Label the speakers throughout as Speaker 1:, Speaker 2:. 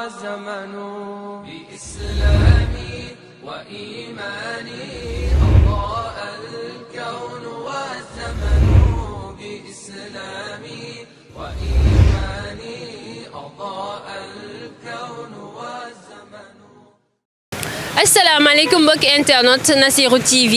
Speaker 1: والزمن بإسلامي وإيماني أضاء الكون والزمن بإسلامي وإيماني أضاء الكون والزمن.
Speaker 2: asalaamaaleykum mbokki internet Nassirou TV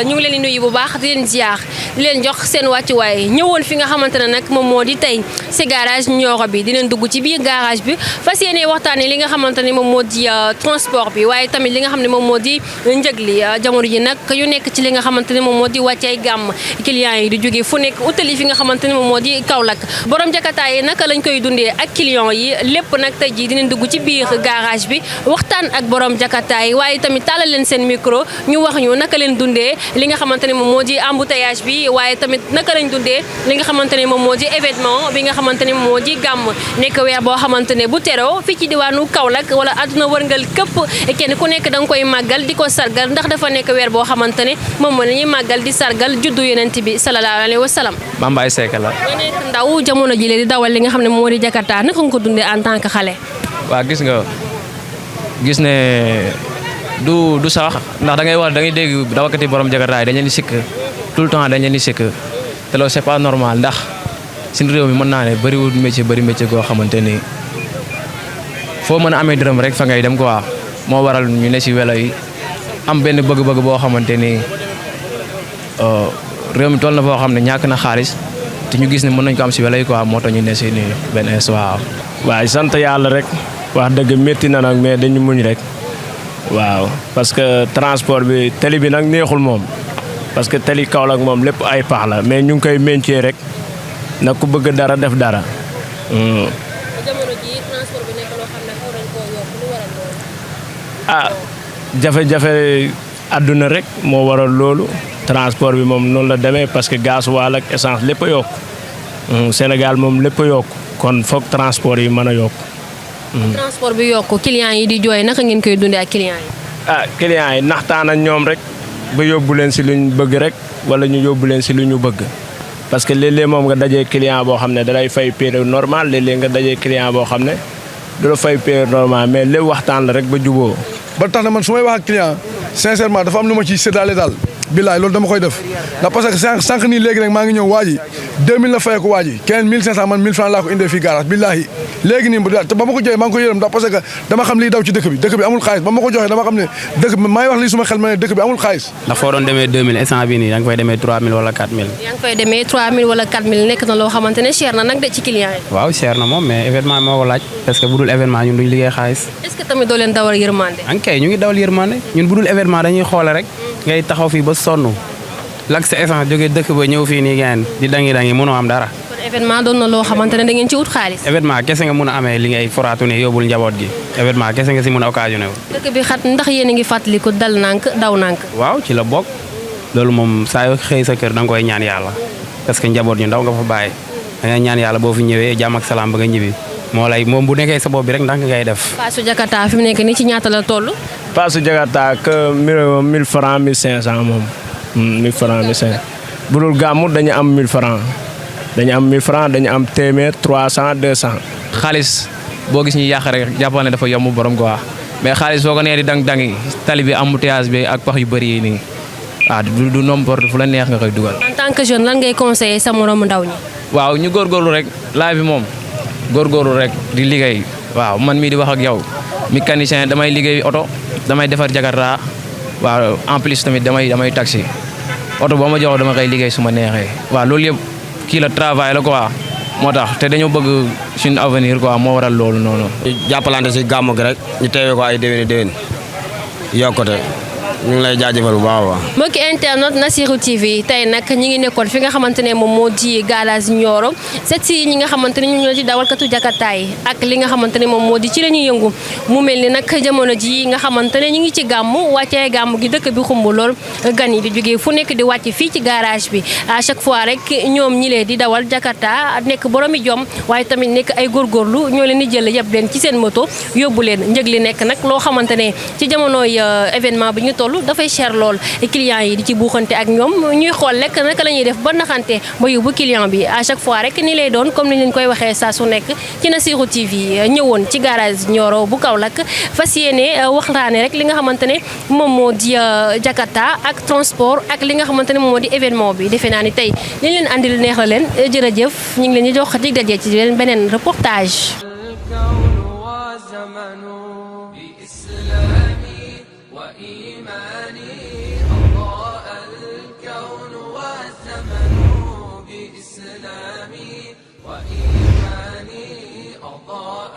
Speaker 2: ñu ngi leen di nuyu bu baax di leen ziar di leen jox seen wàccuwaay ñëwoon fi nga xamante ne nag moom moo di tey si garage Nioro bi di leen dugg ci biir garage bi fas yéene waxtaanee li nga xamante ne moom moo di transport bi waaye tamit li nga xam ne moom moo di njëg li jamono ji nag yu nekk ci li nga xamante ne moom moo di wàccay gàmm clients yi di jógee fu nekk utali fi nga xamante ne moom moo di Kaolack borom jakarta yi naka lañ koy dundee ak clients yi lépp nag tey jii dinañ dugg ci biir garage bi waxtaan ak borom jakarta waaye tamit taalal leen seen micro ñu wax ñu naka leen dundee li nga xamante ne moom moo di embouteillage bi waaye tamit naka lañ dundee li nga xamante ne moom moo di événement bi nga xamante ne moom moo di gàmm nekk weer boo xamante ne bu teroo fii ci diwaanu Kaolack wala àdduna wërngal këpp kenn ku nekk da nga koy màggal di ko sargal ndax dafa nekk weer boo xamante ne moom moo lañuy màggal di sargal juddu yonent bi sallallahu alayhi wa sallam.
Speaker 3: Bambaye Seck la.
Speaker 2: nga nekk ndaw jamono ji di dawal li nga xam ne moom moo di Jakarta naka nga ko dundee en tant que xale.
Speaker 3: waa gis ne du sax ndax da ngay dégg dawakati borom jakarta yi dañ leen di sikk tout le temps dañ leen di sikk te loolu c'est pas normal ndax suñu réew mi mën naa ne bëriwul bëri métier goo xamante ni foo mën a amee dërëm rek fa ngay dem quoi moo waral ñu ne si welo yi am benn bëgg-bëgg boo xamante ni réew mi toll na foo xam ne ñàkk na xaalis te ñu gis ne mën nañ ko am si welo yi quoi moo tax ñu ne si nii benn waaw.
Speaker 4: waaye sant yàlla rek wax dëgg métti na nag mais dañu muñ rek. waaw parce que transport bi tali bi nag neexul moom parce que tali Kaolack moom lépp ay pax la mais ñu ngi koy meñcee rek nag ku bëgg dara def dara.
Speaker 2: jamono ji transport bi nekk loo xam ne xaw nañ koo yokk lu waral loolu.
Speaker 4: jafe-jafe àdduna rek moo waral loolu transport bi moom noonu la demee parce que gasoil ak essence lépp a yokk Sénégal moom lépp a yokk kon foog transport yi mën a yokk.
Speaker 2: transport bi yokk clients yi di jooy naka ngeen koy dundee ak clients yi.
Speaker 4: clients yi naxtaan ak ñoom rek ba yóbbu leen si lu ñu bëgg rek wala ñu yóbbu leen si lu ñu bëgg parce que léeg-léeg moom nga dajee client boo xam ne dalay fay période normal léeg-léeg nga dajee client boo xam ne du la fay période normal mais lépp waxtaan la rek ba juboo
Speaker 5: ba tax na man su may wax ak client sincèrement dafa am lu ma ciy séddale daal. billaay loolu dama koy def ndax parce que sànq nii léegi rek maa ngi ñëw waa ji 2000 la fayee ko waa ji keneen 1500 man 1000 francs laa ko indee fii garage billaahi léegi nii te ba ma ko joxee maa ngi ko yërëm ndax parce que dama xam liy daw ci dëkk bi amul xaalis ba ma ko joxee dama xam ne dëkk bi maa ngi wax lii suma xel ma ne dëkk bi amul xaalis
Speaker 3: ndax foo doon demee 2000 instant bii nii yaa ngi fay demee 3000 wala 4000
Speaker 2: yaa ngi fay demee 3000 wala 4000 nekk na loo xamante ne cher na nag de ci client yi.
Speaker 3: waaw cher na moom mais événement moo ko laaj parce que bu dul événement ñun duñ liggéey xaalis.
Speaker 2: est-ce que tamit doo leen dawal yërmande.
Speaker 3: ankay ñu ngi dawal yërmande ñun bu dul événement dañuy xoole rek ngay taxaw fii ba sonn lak sa essence jógee dëkk ba ñëw fii nii ngeen di dangi mënoo am dara.
Speaker 2: kon événement doon na loo xamante ne da ngeen ci wut xaalis.
Speaker 3: événement kese nga mun a amee li ngay foraatu ne yóbbul njaboot gi événement kese nga si mun a occasionné wu.
Speaker 2: dëkk bi xat ndax yéen a ngi fàttaliku dal nànk daw nànk.
Speaker 3: waaw ci la bokk loolu moom saa yoo xëy sa kër da nga koy ñaan yàlla parce que njaboot ñu ndaw nga fa bàyyi da ngay ñaan yàlla boo fi ñëwee jàmm ak salaam ba nga ñibbi moom bu nekkee sa bopp bi rek ndax nga ngay def.
Speaker 2: paasu Jakarta fi mu nekk nii ci ñaata la toll.
Speaker 4: paasu Jakarta que 1000 francs 1500 moom 1000 francs 1500 bu dul gàmmu dañu am 1000 francs dañu am téeméer 300 200.
Speaker 3: xaalis boo gis ñu yàq rek jàppal ne dafa yomb borom quoi mais xaalis boo ko nee di dang-dangi tali bi embouteillage bi ak pax yu bëri yi nii du n'importe fu la neex nga koy dugal.
Speaker 2: en tant que jeune lan ngay conseiller sa moromu ndaw ñi.
Speaker 3: waaw ñu góorgóorlu rek laaj bi moom góorgóorlu rek di liggéey waaw man mii di wax ak yow mécanicien damay liggéey oto damay defar Jakarta waaw en plus tamit damay taxi oto boo ma jox dama koy liggéey su ma neexee waaw loolu yëpp kii la travail la quoi moo tax te dañoo bëgg suñu avenir quoi moo waral loolu noonu.
Speaker 6: jàppalante si gàmmu gi rek ñu teewee ko ay déwén yokkute ñu ngi lay jaajëfal bu baax a baax.
Speaker 2: mbokki internet Nassirou TV tey nag ñi ngi nekkoon fi nga xamante ne moom moo di garage Nioro seet si ñi nga xamante ne ñu la ci dawalkatu Jakarta yi ak li nga xamante ne moom moo di ci la ñuy yëngu mu mel ni nag jamono ji nga xamante ne ñu ngi ci gàmmu wàccee gàmmu gi dëkk bi xumb lool gan yi di jógee fu nekk di wàcc fii ci garage bi à chaque fois rek ñoom ñi lee di dawal Jakarta nekk boromi jom waaye tamit nekk ay góorgóorlu ñoo leen di jël yëpp leen ci seen moto yóbbu leen njëg li nekk nag loo xamante ne ci jamonooy événement bi ñu toll toll dafay cher lool clients yi di ci buuxante ak ñoom ñuy xool rek naka la ñuy def ba naxante ba yóbbu client bi à chaque fois rek ni lay doon comme ni leen koy waxee saa su nekk ci Nassirou TV ñëwoon ci garage Nioro bu Kaolack fas yéene waxtaane rek li nga xamante ne moom moo di Jakarta ak transport ak li nga xamante ne moom moo di événement bi defe naa ni tey liñ leen andil neex la leen jërëjëf ñu ngi leen di jox dig daje ci beneen reportage.
Speaker 1: وإيماني أضاء